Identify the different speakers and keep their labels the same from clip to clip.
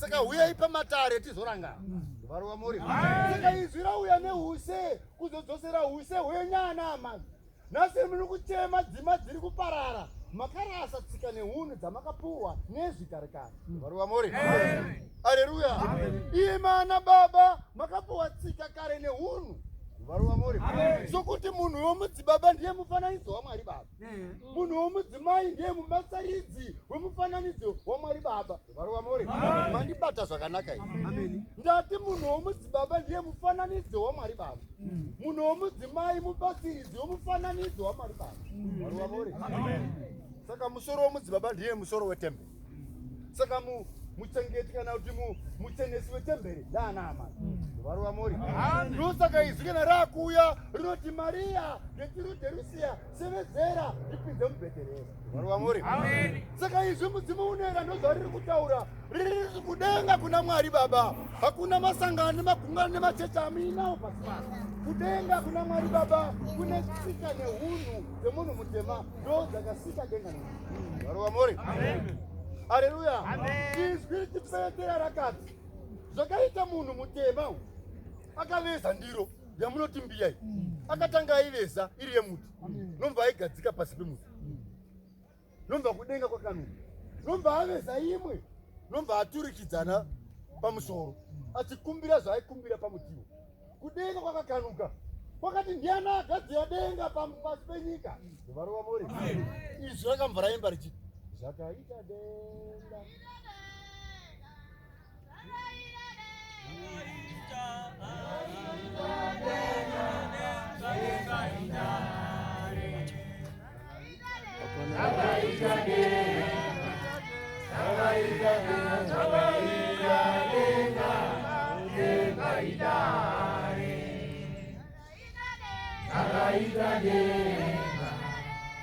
Speaker 1: Saka huyai pamatare tizorangana. Varova muri. Saka izwi rauya neushe kuzodzosera ushe hwenyana amai. Nhasi muri kuchema dzima dziri kuparara. Makarasa tsika nehunhu dzamakapuwa nezwi kare kare. Varova muri. Aleluya. Imana baba makapuwa tsika kare nehunhu. Varova muri. Sokuti munhu womudzibaba ndiye mufananidzo waMwari baba. Munhu womudzimai ndiye mubatsaridzi wemufananidzo waMwari baba. Varova muri. Mandibata zvakanaka ini. Ndati munhu womudzibaba ndiye mufananidzo waMwari baba. Munhu womudzimai mubatsiridzi wemufananidzo waMwari baba. Varova muri. Saka musoro womudzibaba ndiye musoro wetemberi. Saka muchengeti kana kuti muchenesi wetemberi ndaana amai. Varova muri. Ndosaka izwi kana rakuuya rinoti Maria netiruderusiya sevedzera ndipinze mubheterehema. Varova muri. Saka izwi mudzimu unoera ndozvariri kutaura riri kudenga kuna Mwari Baba. Hakuna masangano nemagungano nemachechi amuinawo pasi pano. Kudenga kuna Mwari Baba kune tsika nehunhu dzemunhu mutema ndo dzakasika denga nenyika. Varova muri. Aleluya. Izwi richipetera rakati zvakaita munhu mutema uyu akaveza ndiro yamunoti mbiya iyi akatanga aiveza iri yemuti nobva aigadzika pasi pemuti nobva kudenga kwakanuka nobva aveza imwe nobva aturikidzana pamusoro achikumbira zvaaikumbira pamutiwo kudenga kwakakanuka kwakati ndiani agadzira denga pasi penyika varova muri izwi rakambva raimba richiti zvakaita denga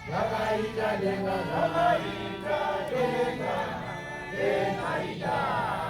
Speaker 2: Zvakaita denga, zvakaita denga, denga idare.